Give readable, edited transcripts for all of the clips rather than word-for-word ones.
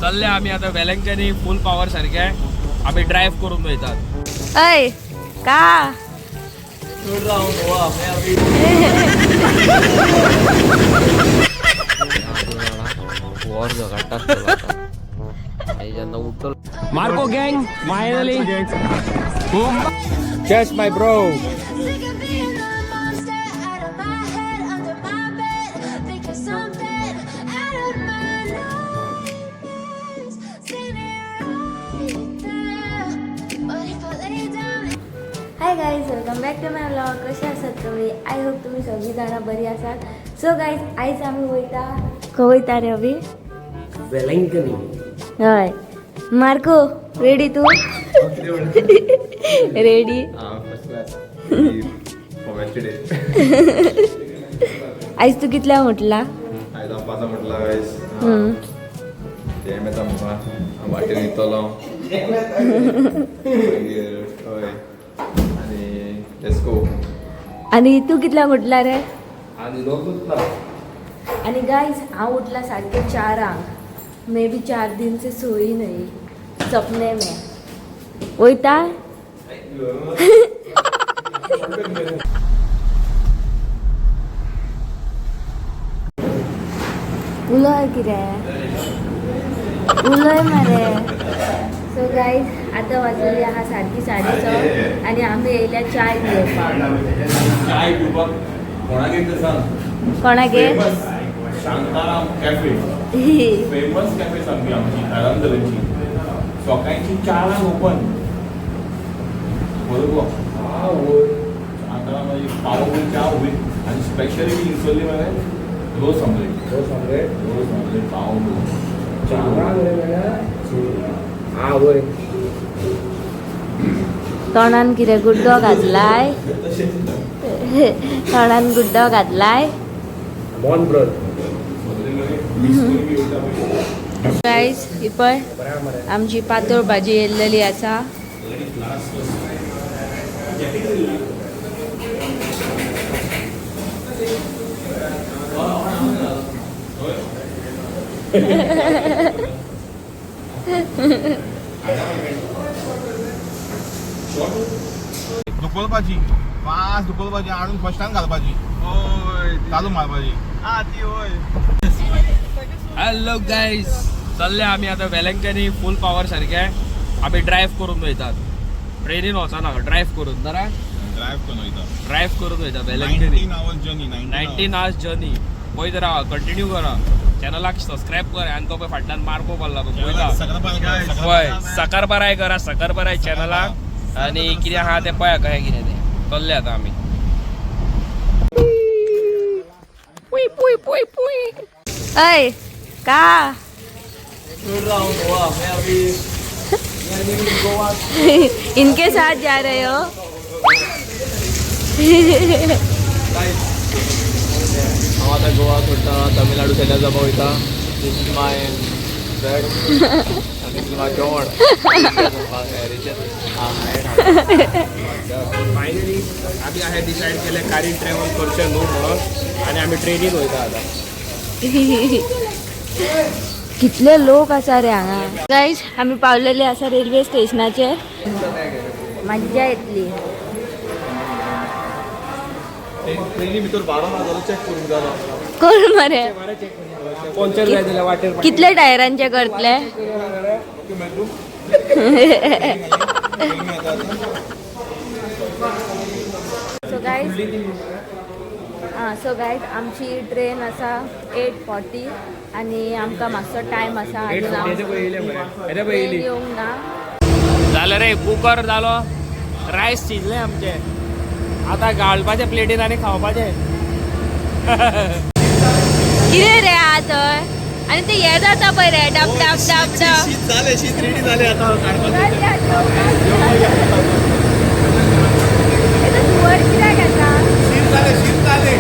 चल्ले आमी आता वेलंकनी फुल पावर सारखे आमी ड्रायव्ह करून वयतात. अय का वर झगडटा जेन्ना उठलो. Marco gang finally. Cheers my bro. Sick of being the monster out of my head, under my bed, thinking something out of my nightmares. Standing right there, but if I lay down. Hi guys, welcome back to my vlog. कशे आसात तुम्ही? I hope तुम्ही सगळी जाणां बरी आसात. So guys, आयज आमी वयता. खंय वयता रे अभी? वेलंकनी. हय मार्को, रेडी तू? Ready? First class for day. आयज तू कितल्या म्हटला? आयज हांव पांचां म्हटलां आयज. तें येता म्हाका हांव वाटेर वयतलो मागीर. हय, आनी let's go. आनी तू कितल्या म्हटला रे? आनी लोक उठला. आणि गाइस, हांव उठला सारखे 4 , मे बी 4 दिन से सोई नहीं, सपने में वयता. उलय कितें, उलय मरे. सो गायज, आतां वाजलेली आहा सारकी 6:30 आनी आमी येयल्या चाय पिवपाक. चाय पिवपाक कोणागेर तें सांग. कोणागेर? Famous Shantaram cafe. Famous cafe सामकी आमची कारांदरेची. सकाळची 4 ओपन बरोबर. शांताराम पाव च्या उबी आनी स्पेशलिटी इसवली मरे रोस ऑमलेट. रोस ऑमलेट. रोस ऑमलेट पाव. चारांक रे मेळ्ळ्यार आवय. तोंडान कितें गुड्डो घातलाय? तोंडान गुड्डो घातलाय? मॉन ब्रद. गायज, ही पळय आमची पातळ भाजी येयल्लेली आसा. दुकोलपाची पांच दुकोलपाची हाडून फस्टान घालपाची, चालू मारपाची. हॅलो गायज, चल्ले आमी आता वेलंकनी फुल पावर सारखे आमी ड्रायव्ह करून वयतात. ट्रेनीन वचना, ड्रायव्ह करून जरा. ड्रायव्ह करून वयता. ड्रायव्ह करून वयता Velankanni. 19 hours journey. 19 hours journey. पळयत रावा, कंटिन्यू करा, चॅनलाक सबस्क्रायब कर. आनी तो पळय फाटल्यान मार्को पडला तो पळयता. पळय सकरबराय करा, सकरबराय चॅनलाक. आनी कितें आहा तें पळया कशें कितें तें. चल्ले आतां आमी. पुय पुय पुय पुय. अय का इनके साथ जा रहे हो? हांव आतां गोवा सोडटा, तमिळनाडू सायडीन जावपाक वयता. This is my bag आनी this is my जेवण. फायनली आमी अशें डिसायड केलें कारीन ट्रॅवल करचें न्हू म्हणून आनी आमी ट्रेनीन वयता आतां. कितले लोक आसा रे हांगा. गायज, आमी पावलेले आसा रेल्वे स्टेशनाचेर. मज्जा येतली. ट्रेनी भितर भाडो ना जाल्यार चॅक करूंक जालो. कोण मरे? पंचर जाय जाल्यार वाटेर. कितले टायरांचे करतले? सो गायज, आं, सो गायज, आमची ट्रेन आसा 8:40 आनी आमकां मातसो टायम आसा अजून. ट्रेन येवंक ना. जालें रे, कुकर जालो, रायस शिजले आमचे. आतां घालपाचें प्लेटीन आनी खावपाचें. कितें रे आहा थंय? आनी ते हे जाता पळय रे, डब डब डब डब. शीत जालें, शीत रेडी जालें आतां काडपाचें. धुंवर कित्याक येता? शीत जालें, शीत जालें,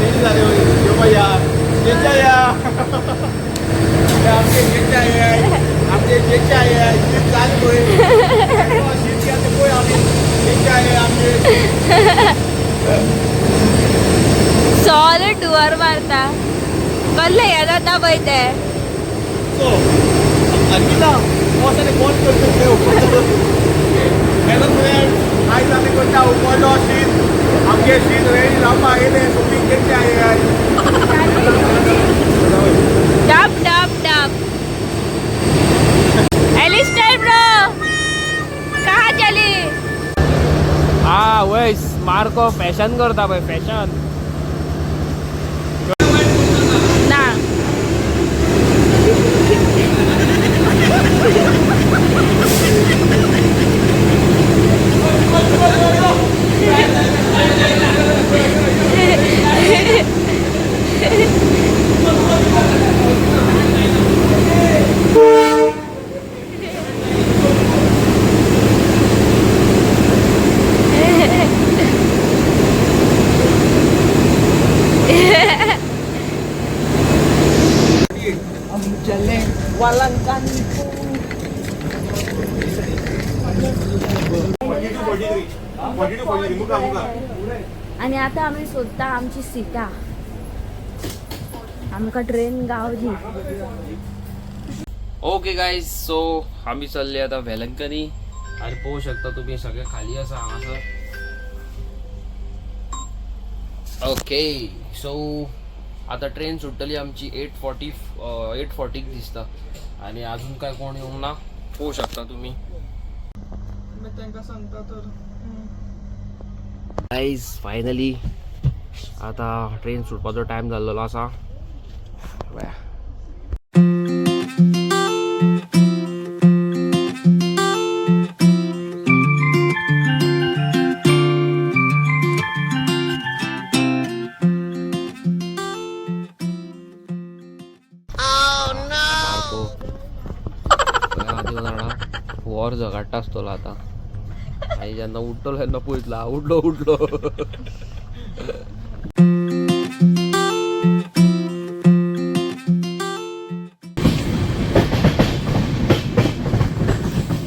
रेडी जालें. यो या जेच्या या आमचे जेच्या आमचे जेच्या शीत जालें पळय. शीत जालें पळय, आमी जेच्या आमचे. सॉलिड धुंवर मारता. कसलें हें जाता पळय तें. सो जो शीत आमगे शीत रेडी जावपाक येयलें सुपीक केल्ली आहे. डब डब डब. एलिस्टर ब्रो, कहाँ चली? हा वय, मार्को फॅशन करता पळय, फॅशन. ना. आणि आता आम्ही सोदता आमची सीटा. आमकां ट्रेन गावली. ओके गायज, सो आमी चल्ले आता वेलंकनी आणि पळोवंक शकता तुम्ही, सगळे खाली आसा हांगासर. ओके, सो आता ट्रेन सुट्टली आमची 8:40, 8:40क दिसता आणि अजून काय कोण येऊंक ना. पळोवंक शकता तुम्ही. गायज, फायनली आता ट्रेन सुटपाचो टायम जाल्लो आसा. पळया. सारको जाणा वर झगडटा आसतलो आतां. आनी जेन्ना उठलो तेन्ना पळयतलो, उठलो उठलो.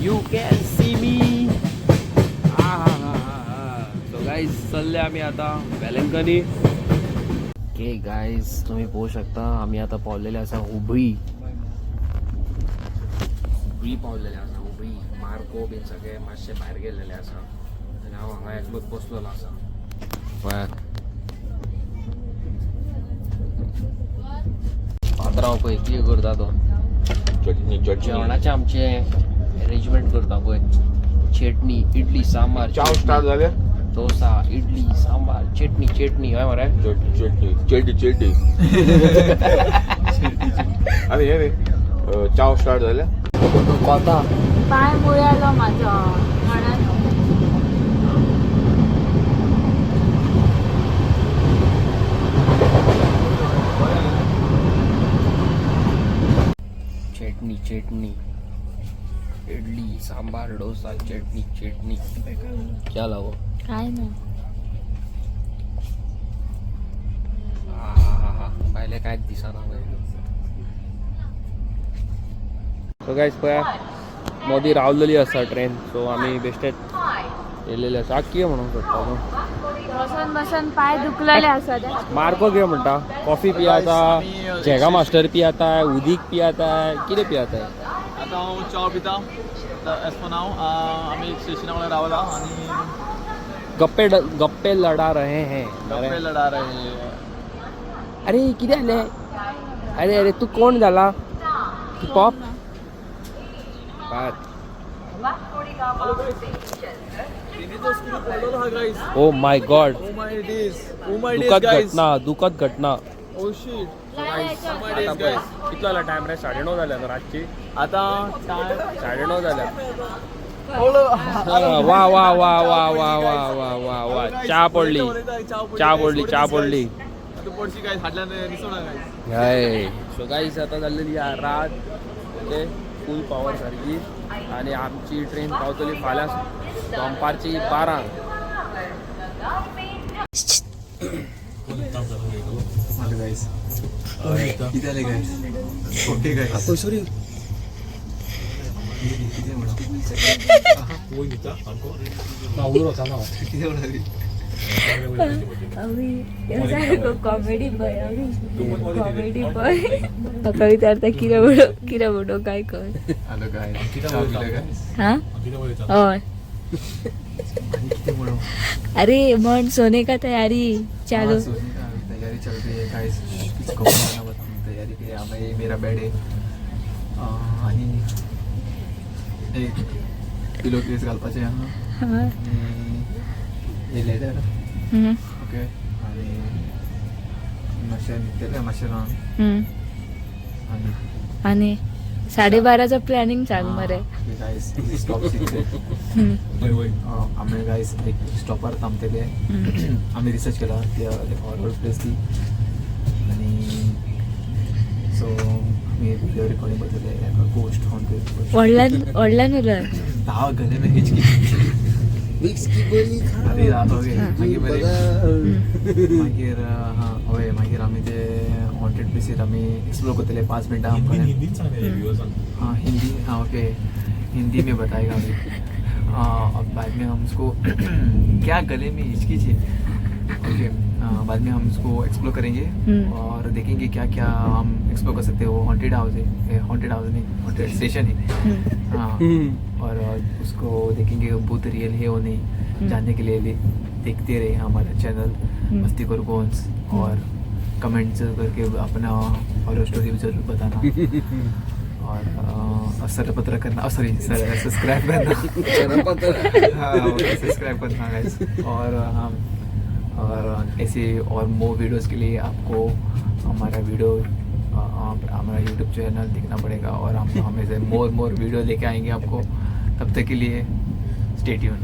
You can see me. So guys, चल्ले आमी आतां वेलंकनी. ओके गायज, तुम्ही पळोवंक शकता, आमी आतां पावलेले आसा हुबळी. हुबळी पावलेले आसा. हुबळी मार्को बीन सगळे मातशे भायर गेल्लेले आसा आनी हांव हांगा एकलोच बसलेलो आसा. पळयात, पात्रांव पळय कितें करता तो. चटणी चटणी. जेवणाचें आमचें अरेंजमेंट करता पळय. चटणी, इडली, सांबार. चाव स्टार्ट जाले. डोसा, इडली, सांबार, चटणी चटणी. हय मरे. चटणी चटणी चेड्डी चेड्डी. अरे हे रे, चाव स्टार्ट जाले. कोता. पाय मुळ्यालो माझो म्हणून. चटणी चटणी, इडली, सांबार, डोसा, चटणी चटणी. क्या लावो? काय नाही. पहिले कांयच दिसना. सो गायज, पळया, मदीं रावलेली आसा ट्रेन. सो आमी बेश्टेच येयलेले आसा. कितें म्हणूंक सोदता तूं? बसन बसन पाय दुखलेले आसा ते. मार्को कितें म्हणटा? कॉफी पियाता, झेगा मास्टर पियाता, उदीक पियाता, कितें पियाता? आतां हांव च्या पिता एज फॉर नाव. आमी स्टेशना कडेन रावला आनी गप्पे गप्पे लढा रहे हैं. गप्पे लढा रहे. अरे, कितें जालें? अरे अरे, तूं कोण जाला? तूं पॉप बात. Oh my God. Oh my days, oh my days. दुःखद गायज. घटना, दुःखद घटना. Oh shit. आता पळय, कितलो जाला टायम रे? 9:30 जाल्या न्हू रातची? आतां टायम 9:30 जाल्या. वा वा वा वा वा वा वा वा वा, च्या पडली, च्या पडली, च्या पडली. आतां पडशी गायज, फाटल्यान दिसना गायज. हय, सो गाईज, आता जाल्लेली आहा रात. ओके, फूल पावर सारकी आणि आमची ट्रेन पावतली फाल्यां दनपारची 12. Okay guys. अवी सारको कॉमेडी बॉय. अवी कॉमेडी बॉय म्हाका विचारता, कितें म्हणून, कितें म्हणून, काय कर. हॅलो गायज, हा, हय. कितें म्हणू? अरे म्हण, सोने का तयारी चालू. हाँ, सोने का अभी तैयारी चल रही है गाइस. इसको बनाना बताऊँ तैयारी के हमें. ये मेरा बेड है आणि एक पिलो केस घालपाचें आहा. आनी हे लेदर. ओके, आणि मातशें न्हिदतलें मातशें रावन. आणि आणि साडेबाराचं प्लॅनिंग सांग मरे. Guys, stop. आमी गायस एक स्टॉपार थांबतले. आमी रिसर्च केला ती हॉरर प्लेस ती. आणि सो आमी व्हिडिओ रिकॉर्डिंग करतले गोश्ट हॉन्टेड. व्हडल्यान व्हडल्यान उलय. धाव गले में हिचकी. विक्स की गोली खा. अरे ओके, मागीर बरें, मागीर हां हय, मागीर आमी ते हॉन्टेड प्लेसीर आमी एक्सप्लोर करतले 5 मिनटां आमकां. हिंदीन सांग व्ह्युअर्सांक. हाँ, हिंदी, हाँ, ओके, हिंदी में बताएगा अभी. हाँ, अब बाद में हम उसको क्या गले में हिचकी थी. ओके, हाँ, बाद में हम उसको एक्सप्लोर करेंगे और देखेंगे क्या क्या हम एक्सप्लोर कर सकते हैं. वो हॉन्टेड हाउस है, हॉन्टेड हाउस नहीं, हॉन्टेड स्टेशन है. हाँ, और उसको देखेंगे भूत रियल है वो नहीं. जानने के लिए देखते रहे हमारा चैनल मस्ती कर गोन्स और कमेंट्स करके अपना हॉरर स्टोरी भी जरूर बताना और सरपत्र करना, सॉरी, सब्सक्राइब करना. हाँ, सब्सक्राइब करना गाइस. और हम और ऐसे और मोर वीडियोस के लिए आपको हमारा वीडियो, हमारा यूट्यूब चैनल देखना पड़ेगा और हम हमेशा मोर मोर वीडियो लेके आएंगे आपको. तब तक के लिए स्टे ट्यून.